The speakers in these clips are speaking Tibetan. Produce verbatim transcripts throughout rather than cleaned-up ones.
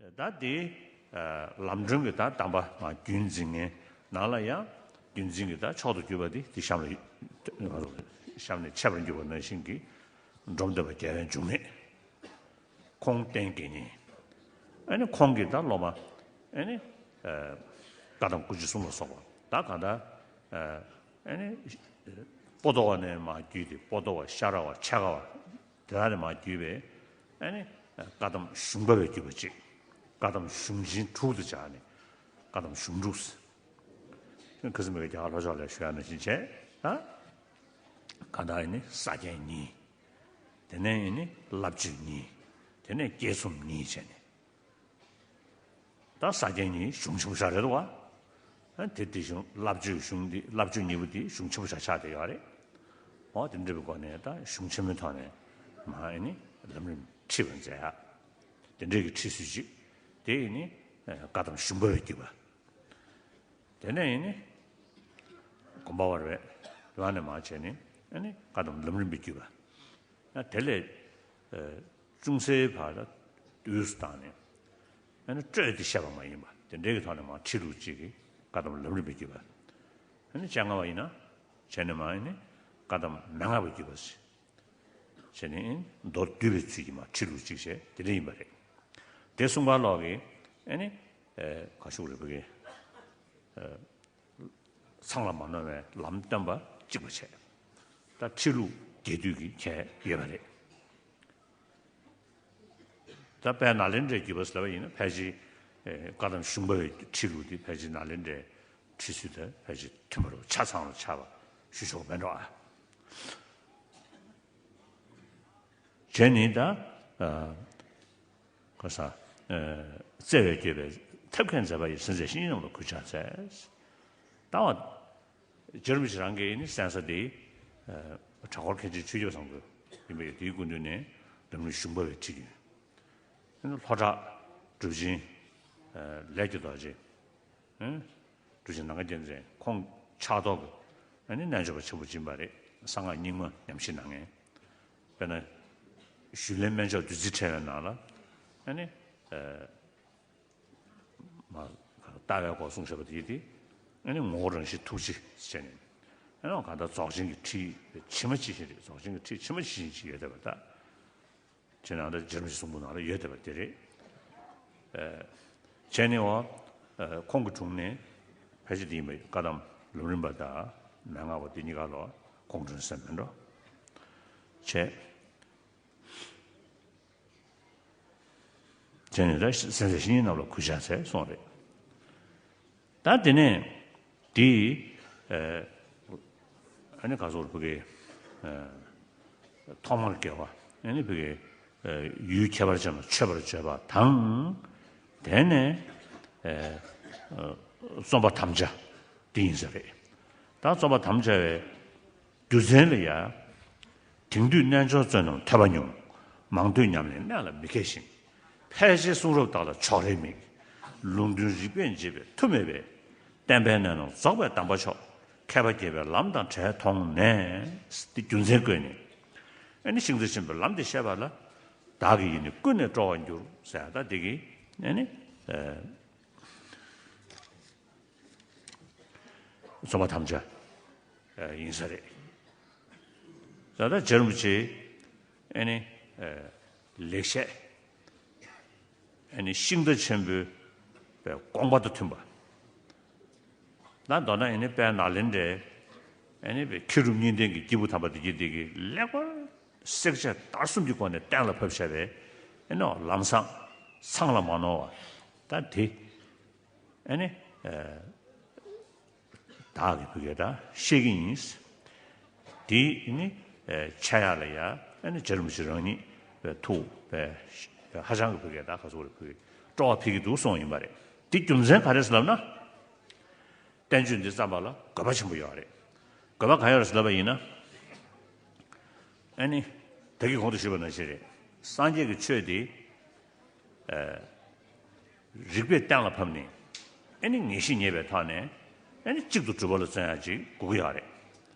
ད་དེ་ལམ་སྒྲོན་གྱི་ད་གདམས་པ་རྒྱུད་འཛིན་མཁན་ནང་ལ་ཡང་རྒྱུད་འཛིན་གྱི་ད་མཆོག་ཏུ་གྱུར་པ་དེ་དེ་གཤམ་ལ་གཤམ་ནས་འཆད་པར་འགྱུར་བ་ནང་བཞིན་གྱི་འབྲོམ་སྟོན་པ་རྒྱལ་བའི་འབྱུང་གནས། ཁོང་བསྟེན་དགེ་བསྙེན། ཨ་ནི་ཁོང་གི་ད་སློབ་མ་ཨ་ནི་བཀའ་གདམས་སྐུ་མཆེད་གསུམ་ལ་སོགས་པ་ད་གང་ལྟར་ཨ་ནི་པོ་ཏོ་བ་ནས་མར་བརྒྱུད་དེ་པོ་ཏོ་བ་ཤ་ར་བ་ཕྱེད་ཀ་བ་དེ་དག་ནས་མར་བརྒྱུད་པའི་ཨ་ནི་བཀའ་གདམས་ཞུང་པ་བས་བརྒྱུད་པ་གཅིག་བཀའ་གདམས་ཞུང་ཆེན་དྲུག་ཏུ་སྦྱར་ནས་བཀའ་གདམས་ཞུང་དྲུག་ཁ་སང་མི་དགེ་རྒྱ་གར་ལྷོ་ཕྱོགས་ལ་ཞུ་ཡ་ནང་བཞིན་བྱས་ད། གང་ལྟར་ཨ་ནི་ས་རྒྱན་གཉིས། དེ་ནས་ཨ་ནི་བླ་མཆོད་གཉིས། དེ་ནས་བསྐྱེད་རྩོམ་གཉིས་བྱས་ནས། ད་ས་རྒྱན་གཉིས་གཞུང་ཆེན་པོ་ཞིག་རེད་བ། ཨ་དེ་དེ་གཞུང་བླ་མཆོད་གཞུང་འདི་བླ་མཆོད་གཉིས་པོ་འདི་གཞུང་ཆེན་པོ་ཞིག་ཆགས་བསྡད་ཡོད་རེད། འོ་དེ་འདྲ་བའི་སྒོ་ནས་ད་གཞུང་ཆེན་མོའི་ཐོག་ནས་མ་ཨ་ནི་ལམ་རིམ་ཁྲིད་པར་མཛད་ཡ། དེ་འདྲའི་གི་ཁྲིད་སྲོལ་ཅིག་དེ་ཨ་ནི་བཀའ་གདམས་ཞུང་པ་བས་བརྒྱུད་པ། དེ་ནས་ཨ་ནི་དགོངས་པ་བར་བས་ལ་ནས་མར་བྱས་ནས་ཨ་ནི་བཀའ་གདམས་ལམ་རིམ་པས་བརྒྱུད་པ། ཡང་དེ་ལས་ཅུང་ཟད་བར་ལ་དུས་སུ་བཏང་ནས་ཨ་ནི་སྤྲོས་ཏེ་བཤད་པ་མ་ཡིན་པ་དེ་འདྲའི་གི་ཐོག་ནས་མར་ཁྲིད་ལུགས་གཅིག་གིས་བཀའ་གདམས་ལམ་རིམ་པས་བརྒྱུད་པ། ཨ་ནི་སྤྱན་སྔ་བ་ཡིན་ན་བྱས་ནས་མར་ཨ་ནི་བཀའ་གདམས་མན་ངག་པས་བརྒྱུད་པ་ཞིག་བྱས་ནས་མདོར་བསྡུས་པའི་ཚུལ་གྱིས་མར་ཁྲིད་ལུགས་གཅིག་བྱས་དེ་འདྲ་ཡིན་པ་རེད། དེ་གསུང་མཁན་ལོག་གིས་ཨ་ནི་ཨེ་ག་ཤུག་རེད་བུ་གི་ཨེ་ཚང་ལ་མ་ནོར་བའི་ལམ་སྟོན་པ་གཅིག་པ་བྱས། ད་ཁྲིད་ལུགས་རྒྱས་བསྡུས་ཀྱི་ཁྱད་ཡོད་པ་རེད། ད་དཔལ་ནཱ་ལེནྡྲའི་བརྒྱུད་པ་ཟེར་བ་ཡིན་ན་ཕལ་ཆེར་ཨེ་བཀའ་གདམས་ཞུང་པ་བའི་ཁྲིད་ལུགས་དེ་ཕལ་ཆེར་ནཱ་ལེནྡྲའི་ཁྲིད་ཚུལ་དང་ཕལ་ཆེར་མཐུན་པ་རེད། ཆ་ཚང་ལ་ཆགས་པ་ཞུ་ཆོག་མེད་འགྲོ་ཨ། བྱས་ནས་ད། ཨ། ཁ་ས། ཨ། བརྩེ་བས་བསྐྱོད་པའི་ཐབས་མཁས་མཛད་པ་ཡི། གསན་མཛད་བཤེས་གཉེན་རྣམས་ལ་གུས་ཕྱག་འཚལ། ད་བ། རྗེ་རིན་པོ་ཆེ་རང་གིས་ནི་གསན་ས་དེ། ཨ། བྲག་འཁོར་མཁན་ཆེན་ཆོས་རྒྱལ་བཟང་པོ་ཡིན་པ་ཡོད། དེའི་སྐུ་མདུན་ནས་ལམ་རིམ་ཞུང་པ་བས་ཁྲིད་ཀྱི་ཡོད། ལྷོ་བྲག་གྲུབ་ཆེན། ཨ། ལས་ཀྱི་རྡོ་རྗེ། ཨ། གྲུབ་ཆེན་ནམ་མཁའ་རྒྱལ་མཚན་ཁོང་ཕྱག་ཐོག་གི་ཨ་ནི་རྣལ་འབྱོར་པ་ཆེན་པོ་ཅིག་ཡིན་པ་རེད། གསང་སྔགས་རྙིང་མ་ཉམས་ཞིབ་གནང་མཁན། དཔེར་ན། ཞུས་ལན་སྨན་མཆོག་བདུད་རྩི་ཕྲེང་བའི་ནང་ལ་ཨ་ནི། ཨ། མ། ལྟ་བའི་སྐོར་གསུངས་བཞག་པ་དེ་དེ་ཨ་ནི་ངོ་བོ་རང་བཞིན་ཐུགས་རྗེ་ཟེར་ནས། ཨ་ནི་གང་ལྟར་རྫོགས་ཆེན་གྱི་ཁྲིད་ཇི་མ་ཇི་བཞིན་རེད། རྫོགས་ཆེན་གྱི་ཁྲིད་ཇི་མ་ཇི་བཞིན་ཅིག་ཡོད་བསྡད་པ་ད། ཁྱེད་རང་ད་རྗེ་རིན་པོ་ཆེ་གསུང་འབུམ་ནང་ལ་ཡོད་བསྡད་པ་དེ་རེད། ཨ། བྱས་ནས་འོ། ཨ། ཁོང་གི་དྲུང་ནས་ཕལ་ཆེར་དེ་ཡིན་པ་བཀའ་གདམས་ལམ་རིམ་པ་དང་མན་ངག་པ་དེ་གཉིས་ཀ་ལ་ཁོང་དྲུང་ཟེར་མིན་འགྲོ། བྱས། བྱས་ནས་ད་གསན་མཛད་བཤེས་གཉེན་རྣམས་ལ་གུས་ཕྱག་འཚལ་གསུངས་རེད། ད་དེ་ནས་དེ། ཨ་ནི་ག་ཟེར་བུ་གའི། ཨ། ཐོག་མར་དགེ་བ་ཨ་ནི་བུ་གའི། ཨ། ཡུལ་ཁྱད་པར་ཅན་ལ་མཆོད་པར་བརྗོད་པ་དང་། དེ་ནས། ཨ། རྩོམ་པ་དམ་བཅའ་དེ་ཡིན་ས་རེད། ད་རྩོམ་པ་དམ་བཅའ་བའི་རྒྱུ་མཚན་ལ་ཡ། དེང་དུས་རྣལ་འབྱོར་བཙོན་རྣམས་ཐོས་པ་ཉུང་། མང་ཐོས་ཉམས་ལེན་གནད་ལ་མི་མཁས་ཤིང་། ཕལ་ཆེར་གསུང་རབ་དག་ལ་ཕྱོགས་རིས་མེད། ལུང་སྟོན་རིགས་པས་འབྱེད་པའི་མཐུ་མེད་པས། བསྟན་པའི་གནད་རྣམས་རྫོགས་པའི་གདམས་པ་མཆོག། མཁས་པ་དགྱེས་པའི་ལམ་དང་བྲལ་མཐོང་ནས། དེ་རྒྱུ་མཚན་བཀོད་ནས། ཨ་ནི་ཤིང་རྟ་ཆེན་པོའི་ལམ་དེ་བཤད་པ་ལ། བདག་གི་ཡིད་ནི་ཀུན་ནས་སྤྲོ་བར་འགྱུར་ཟེར་ད་དེ་གི་ཨ་ནི། ཨ། རྩོམ་པ་དམ་བཅའ་ཡིན་ས་རེད། ད་ལྟ་རྗེ་རིན་པོ་ཆེ་ཨ་ནི་ལེགས་བཤད་ཨ་ནི་ཤིང་རྟ་ཆེན་པོའི་དགོངས་པ་དང་མཐུན་པ། ད་མདོར་ན་ཨ་ནི་དཔལ་ནཱ་ལེནྡྲའི་ཨ་ནི་མཁས་གྲུབ་གཉིས་ལྡན་གྱི་སྐྱེས་བུ་དམ་པ་དེ་གྱིས་དེ་གི་ལེགས་པར་བསྲེག་བཅད་བརྡར་གསུམ་གྱི་སྒོ་ནས་གཏན་ལ་ཕབ་བཞག་པའི་ཨ་ནི་ལམ་བཟང་ཚང་ལ་མ་ནོར་བ་ད་དེ། ཨ་ནི། ཨ། བདག་གིས་བོད་སྐད་ད་ཤེས་ཀྱི་ཡིན། དེ་ནི། ཨ། འཆད་ཡག་ལ་ཡ་ཨ་ནི་རྗེ་རིན་པོ་ཆེ་རང་ཉིད་ཐུགས་ཧ་ཅང་གི་བོད་སྐད་ད་ག་ཚོད་རེད་བོད་སྐད་སྤྲོ་བ་འཕེལ་གྱི་འདུག་གསུངས་ཡིན་པ་རེད། དེ་རྒྱུ་མཚན་ག་རེ་ཟེར་ལབ་ན། བསྟན་བཅོས་འདི་བརྩམས་པ་ལ་དགོས་པ་ཆེན་པོ་ཡོད་རེད། དགོས་པ་གང་ཡོད་རེད་ཟེར་ལབ་པ་ཡིན་ན། ཨ་ནི། ད་གིན་གོང་དུ་ཞུས་པ་ནང་བཞིན་རེད། སངས་རྒྱས་ཀྱི་ཆོས་འདི། ཨ། རིགས་པས་གཏན་ལ་ཕབ་ནས། ཨ་ནི་ངེས་ཤེས་རྙེད་པའི་ཐོག་ནས། ཨ་ནི་གཅིག་ཏུ་གྲུབ་པ་ལ་བརྩོན་ཡག་ཅིག་དགོས་ཀྱི་ཡོད་རེད།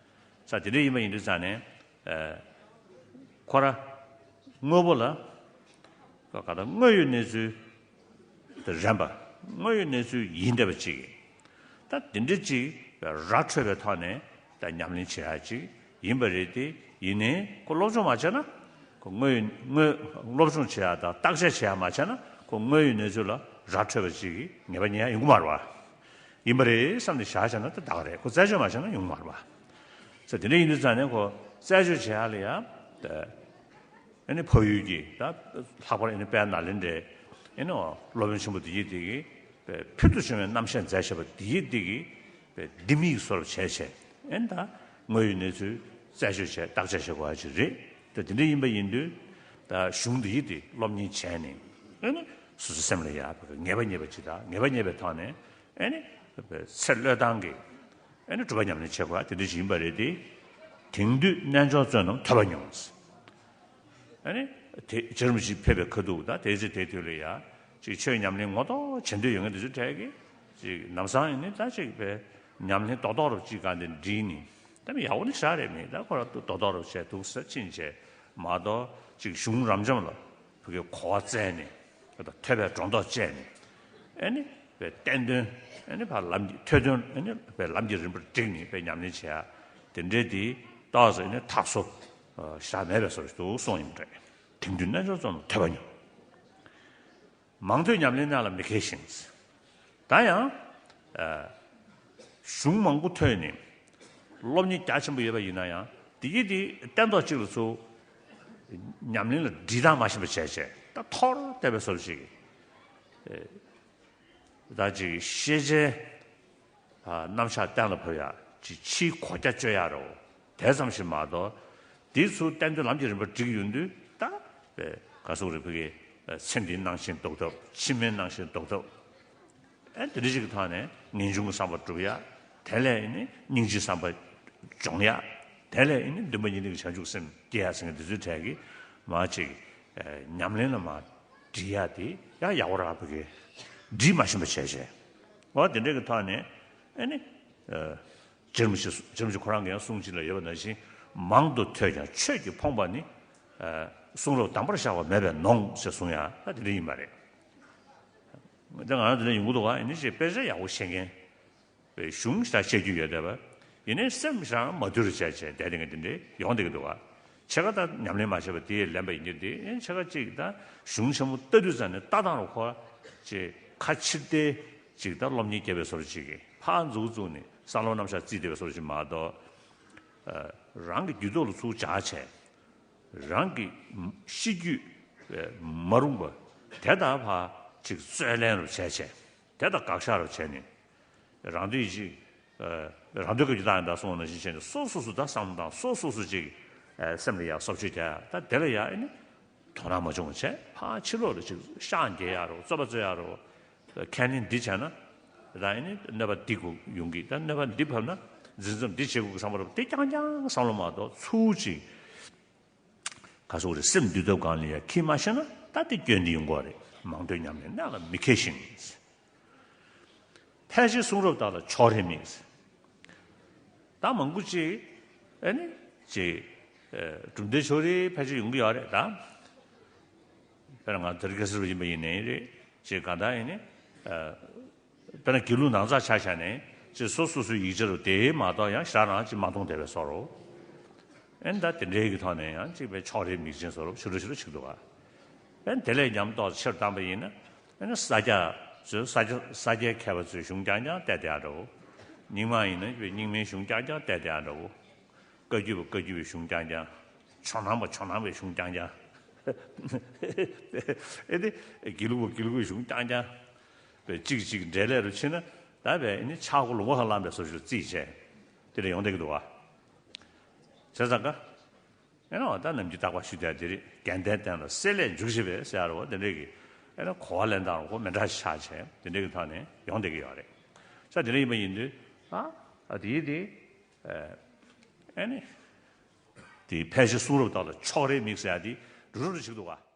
ས་དེ་འདྲ་ཡིན་པ་ཡིན་དུས་ཙང་ནས། ཨ། ཁོ་ར། དངོས་པོ་ལ། ཀ་ཀ་ད་དངོས་ཡོད་གནས་ཚུལ། རན་པ། དངོས་ཡོད་གནས་ཚུལ་ཡིན་བསྡད་པ་ཅིག་ད་དེ་འདྲ་ཅིག་ར་འཕྲོད་པའི་ཐོག་ནས་ད་ཉམས་ལེན་བྱེད་ཡ་ཅིག་ཡིན་པ་རེད་དེ། ཡིན་ནའི་ཁོ་སློབ་སྦྱོང་མ་བྱས་ན། ཁོ་དངོས་ཡོད་དངོས་སློབ་སྦྱོང་བྱེད་ཡ་དང་བརྟག་དཔྱད་བྱེད་ཡ་མ་བྱས་ན། ཁོ་དངོས་ཡོད་གནས་ཚུལ་ལ་ར་འཕྲོད་པ་ཅིག་གི་ངེས་པ་རྙེད་ཡ་ཡོང་གི་མ་རེད་བ། ཡིན་པ་རེད་བསམ་ནས་བཞག་བྱས་ན་ད་ད་ག་རེད། ཁོ་རྩད་གཅོད་མ་བྱས་ན་ཡོང་གི་མ་རེད་བ། ཙང་དེ་འདྲ་ཡིན་དུས་ཙང་ནས་ཁོ་རྩད་གཅོད་བྱེད་ཡ་ལ་ཡ། ཨ་ནི་ཕ་ཡུལ་གྱི་ད་ལྷག་པར་ཨ་ནི་དཔལ་ནཱ་ལེནྡྲའི་ཨ་ནི་སློབ་དཔོན་ཆེན་པོ་འདི་ཡིས་འདི་གི་ཕུལ་དུ་བྱུང་བའི་རྣམ་བཤད་མཛད་བཞག་པ་འདི་ཡིས་འདི་གི་ལྡེ་མིག་བཟོ་འདྲ་བྱས་བྱས། ཨ་ནི་ད་དངོས་ཡོད་གནས་ཚུལ་རྩད་གཅོད་བྱས་བརྟག་དཔྱད་བྱེད་དགོས་ཡ་ཅིག་རེད། ད་དེ་འདྲ་ཡིན་པ་ཡིན་དུས་ད་གཞུང་འདི་ཡིས་འདི་སློབ་གཉེར་བྱས་ནས། ཨ་ནི་སོ་སོའི་སེམས་ལ་ཡ་ངེས་པ་རྙེད་པ་ཅིག་དང་ངེས་པ་རྙེད་པའི་ཐོག་ནས། ཨ་ནི་ཚེ་བློས་བཏང་གི་ཨ་ནི་སྒྲུབ་པ་ཉམས་ལེན་བྱེད་དགོས་ཡ་དེ་འདྲ་ཞིག་ཡིན་པ་རེད་དེ། དེང་དུས་རྣལ་འབྱོར་བསོད་ནམས་ཐོས་པ་ཉུང་། ཨ་ནི་དེ་རྗེ་རིན་པོ་ཆེ་ཕེབས་པའི་ཁ་ཐུག་ད་དེ་ཚེ་དེ་དུས་ལ་ཡ་ཅིག་ཆོས་ཉམས་ལེན་ངོ་ཐོག་བྱེད་འདོད་ཡོད་མཁན་དེ་ཚོའི་གྲས་ཀྱིས་ཅིག་ལམ་སང་ཨ་ནི་ད་ཅིག་པའི་ཉམས་ལེན་རྡོག་རྡོག་རུ་ཅིག་གང་དེ་འདྲིས་ནས། ད་མི་ཡག་པོ་ནི་ཞག་རེད་མི་ད་ཁོ་ར་རྡོག་རྡོག་རུ་བྱས་འདུག་ས་ཕྱིན་བྱས་མ་གཏོགས་ཅིག་གཞུང་རབ་འབྱམས་ལ་བུ་གའི་གོ་བ་བཙལ་ནས། ཐོས་པའི་སྒྲོ་འདོགས་བཅད་ནས། ཨ་ནི་བསྟན་དོན། ཨ་ནི་ཕར་ལམ་གྱི་ཐོས་དོན། ཨ་ནི་ལམ་གྱི་རིམ་པར་བསྒྲིགས་ནས་ཉམས་ལེན་བྱེད་ཡ་དེ་འདྲའི་དེ་ཏོག་ཙམ་ཨ་ནི་ཐག་སོ་ཞག་མེད་པའི་བཟོ་ཞིག་ཏུ་སོང་ཡིན་པ་རེད། དེང་དུས་རྣལ་འབྱོར་བསོད་ནམས་ཐོས་པ་ཉུང་། མང་ཐོས་ཉམས་ལེན་རྣམས་ལ་མི་མཁས་ཤིང་། ད་ཡང་། ཨ། གཞུང་མང་པོ་ཐོས་ནས་སློབ་གཉེར་རྒྱ་ཆེན་པོ་ཡོད་པ་ཡིན་ན་ཡང་། དེ་གི་དེ་སྟན་ཐོག་གཅིག་ལ་ཚུར་ཉམས་ལེན་ལ་སྒྲིག་སྟངས་མ་ཤེས་པ་བྱས་བྱས་ད་འཐོར་བསྡད་པའི་བཟོ་ཞིག་ད་ཅིག་ཤེས་བྱའི་རྣམ་གཞག་གཏན་ལ་ཕབ་ཡ་ཅིག་ཕྱིའི་གོ་རྒྱ་གཅོད་ཡ་རོ། དེ་ཙམ་ཞིག་མ་གཏོགས། དེ་ཚུར་བསྟན་དོན་ལམ་གྱི་རིམ་པ་སྒྲིག་ཡོང་དུས་ད། ག་སོག་རེ་ཕ་གི་ཚེ་འདིའི་སྣང་ཞེན་ཟློག་ཐབས། ཕྱི་མའི་སྣང་ཞེན་ཟློག་ཐབས། ཨེ་དེ་འདྲ་ཞིག་གི་ཐོག་ནས་ངེས་འབྱུང་གི་བསམ་པ་སྒྲུབ་ཡ། དེ་ལས་ནི་སྙིང་རྗེའི་བསམ་པ་སྦྱོང་ཡ། དེ་ལས་ནི་འདུན་པ་གཉིས་ལྡན་གྱི་བྱང་ཆུབ་སེམས་སྐྱེ་ཡ་ཟེར་མཁན་དེ་ཚོའི་གྲས་ཀྱིས་མ་ཅིག་ཉམས་ལེན་ལ་མ་སྒྲིག་ཡ་དེ་ཡང་ཡག་པོ་རག་པ་གི་སྒྲིག་མ་ཤེས་པ་བྱས་བྱས། འོ་དེ་འདྲ་གི་ཐོག་ནས་ཨེ་ནི། རྗེ་རིན་པོ་ཆེ་རྗེ་རིན་པོ་ཆེ་ཁོ་རང་གི་ཡང་གསུང་ཅིག་ལ་ཡོད་པ་ནང་བཞིན། མང་དུ་ཐོས་ཀྱང་ཆོས་ཀྱིས་ཕོངས་པ་ནི། གསུང་རབ་གདམས་པར་ཤར་བ་མེད་པས་ནོངས་ཞེས་གསུང་ཡ་ད་དེ་འདྲ་ཡིན་པ་རེད། ད་ང་རང་དེ་འདྲ་ཡོང་གི་འདུག་ག་ཡིན་ནའི་ཅིག་དཔེ་ཆ་ཡག་པོ་ཤེས་མཁན། གཞུང་ཞེ་དྲག་ཤེས་རྒྱུ་ཡོད་བསྡད་པ། ཡིན་ནའི་སེམས་རང་མ་དུལ་བྱས་བྱས་བསྡད་དེ་ངས་དེ་འདྲ་ཡོང་བསྡད་ཀྱི་འདུག་ག་ཕྱེད་ཀ་ད་ཉམས་ལེན་མ་བྱས་པ་དེ་ལན་པ་ཡིན་གྱི་འདུག་ཡིན་ཕྱེད་ཀ་ཅིག་ད་གཞུང་ཆེན་མོ་ལྟ་དུས་ཙམ་ནས་ལྟ་སྟངས་རུ་ཁོ་ཅིག་ཁ་ཕྱིར་བལྟས་ཅིག་ད་སློབ་གཉེར་བརྒྱབ་པའི་བཟོ་འདྲ་ཅིག་གིས་ཕར་མཛུབ་བཙུགས་ནས་བསམ་བློ་རྣམ་གཞག་རྩིས་བསྡད་པའི་བཟོ་འདྲ་ཅིག་མ་གཏོགས། རང་གི་རྒྱུད་ཐོག་ལ་ཚུར་འཇགས་བྱས། རང་གི་ཤེས་རྒྱུད་མ་རུངས་པ་དེ་དག་ཕར་ཅིག་རྩོད་ལེན་རུ་བྱས་བྱས། དེ་དག་དགག་བཞག་རུ་བྱས་ནས། རང་འདོད་ཅིག་རང་འདོད་ཀྱི་རྒྱུ་དག་ཡང་དག་གསུངས་པ་ནང་བཞིན་བྱས་ནས་སོ་སོ་སོ་ད་བསམ་བློ་བཏང་སོ་སོ་སོ་ཅིག་སེམས་ལ་ཡང་སོབ་ཆུ་རྒྱག་ཡ་ད་དེ་ལ་ཡང་ཨེ་ནི་དོ་སྣང་མ་བྱུང་བ་བྱས་ཕར་ཕྱི་ལོགས་ལ་ཅིག་ཤག་འགྱེལ་ཡ་རོ་རྩོད་པ་རྩོད་ཡ་རོ། ཁས་ལེན་འདི་བྱས་ན། ད་ཨེ་ནི་གནོད་པ་འདི་གུ་ཡོང་གི་ད་གནོད་པ་འདི་བབས་ན་འཛིན་མཚམས་འདི་བྱེད་དགོས་ཀྱི་བསམ་པ་རོ་དེ་རྐྱང་རྐྱང་བསམ་བློ་མ་གཏོགས་ཚུར་ཅིག་ག་སོག་རེ་སེམས་འདུལ་ཐབས་གང་ལ་ཡ་ཁྱི་མ་ཤེས་ན་ད་དེ་སྐྱོན་འདི་ཡོང་གོ་རེད། མང་ཐོས་ཉམས་ལེན་གནད་ལ་མི་མཁས་ཤིང་། ཕལ་ཆེར་གསུང་རབ་དག་ལ་ཕྱོགས་རིས་དམིགས། ད་མང་པོ་ཅིག་ཨེ་ནི་ཅིག་གྲུབ་མཐའི་ཕྱོགས་རིས་ཕལ་ཆེར་ཡོང་གི་ཡོད་རེད་ད། དཔེར་ན་ང་དེར་སྐད་སེར་བ་ཡིན་པ་ཡིན་ནའི་རེད་ཅིག་གང་ལྟར་ཡིན་ནི། དཔེར་ན་དགེ་ལུགས་ནང་ཚགས་ཆ་བཞག་ནས་ཅིག་སོ་སོ་སོའི་ཡིག་ཆ་རུ་དེའི་མ་གཏོགས་ཡང་ཞེ་དྲག་རང་ཅིག་མ་མཐོང་བསྡད་པའི་བཟོ་འདྲ། ཨེ་ད་དེ་འདྲའི་གི་ཐོག་ནས་ཡང་ཅིག་པའི་ཕྱོགས་རིས་དམིགས་ཅན་བཟོ་འདྲ་ཕྱི་དྲོ་ཕྱི་དྲོ་ཆགས་འདུག་ག་ཨེ་དེ་ལས་ཉམས་རྟོགས་ཆེར་བཏང་པ་ཡིན་ན་ཨེ་ན་ས་སྐྱ་ཚོས་ས་སྐྱ་ས་སྐྱའི་མཁས་པ་ཚོས་གཞུང་རྐྱང་རྐྱང་བལྟས་བསྡད་ཡ་འདྲ་བོ། རྙིང་མ་ཡིན་ན་རྙིང་མའི་གཞུང་རྐྱང་རྐྱང་བལྟས་བསྡད་ཡ་འདྲ་བོ། བཀའ་བརྒྱུད་པ་བཀའ་བརྒྱུད་པའི་གཞུང་རྐྱང་རྐྱང་། ཇོ་ནང་པ་ཇོ་ནང་པའི་གཞུང་རྐྱང་རྐྱང་། ཨེ་དེ་དགེ་ལུགས་པ་དགེ་ལུགས་པའི་གཞུང་རྐྱང་རྐྱང་། བས་གཅིག་གཅིག་འབྲེལ་ལས་རུ་ཕྱིན་ན་ད་བས་ཨེ་ནི་ཆག་སྒོ་ལུང་པ་ཁ་ལངས་པའི་བཟོ་ཞིག་རྩིས་བྱས། དེ་ལས་ཡོང་བསྡད་ཀྱི་འདུག་བ། བྱས་ཙང་ཀ་ཨེ་ན་བ་ད་ནམ་རྒྱུན་རྟག་པར་ཞུ་བསྡད་དེ་རེད། རྒན་དན་སྟེང་ལ་གསེར་ལས་འཇུག་ཤེས་པས་ཟེར་ཡ་རེད་བ། དེ་འདྲས་ཀྱི་ཨེ་ན་གོ་བ་ལེན་སྟངས་རུ་གོ་མི་འདྲ་ཞིག་ཆགས་བྱས་དེ་འདྲས་ཀྱི་ཐོག་ནས་ཡོང་བསྡད་ཀྱི་ཡོད་རེད། ས་དེ་འདྲ་ཡིན་པ་ཡིན་དུས་ཨ་ཨ་དེ་ཡིན་དེ། ཨེ་ནི། དེ་ཕལ་ཆེར་གསུང་རབ་དག་ལ་ཕྱོགས་རིས་དམིགས་ཟེར་ཡ་དེ་འགྲོ་རུ་འགྲོ་ཆེ་གི་འདུག་ག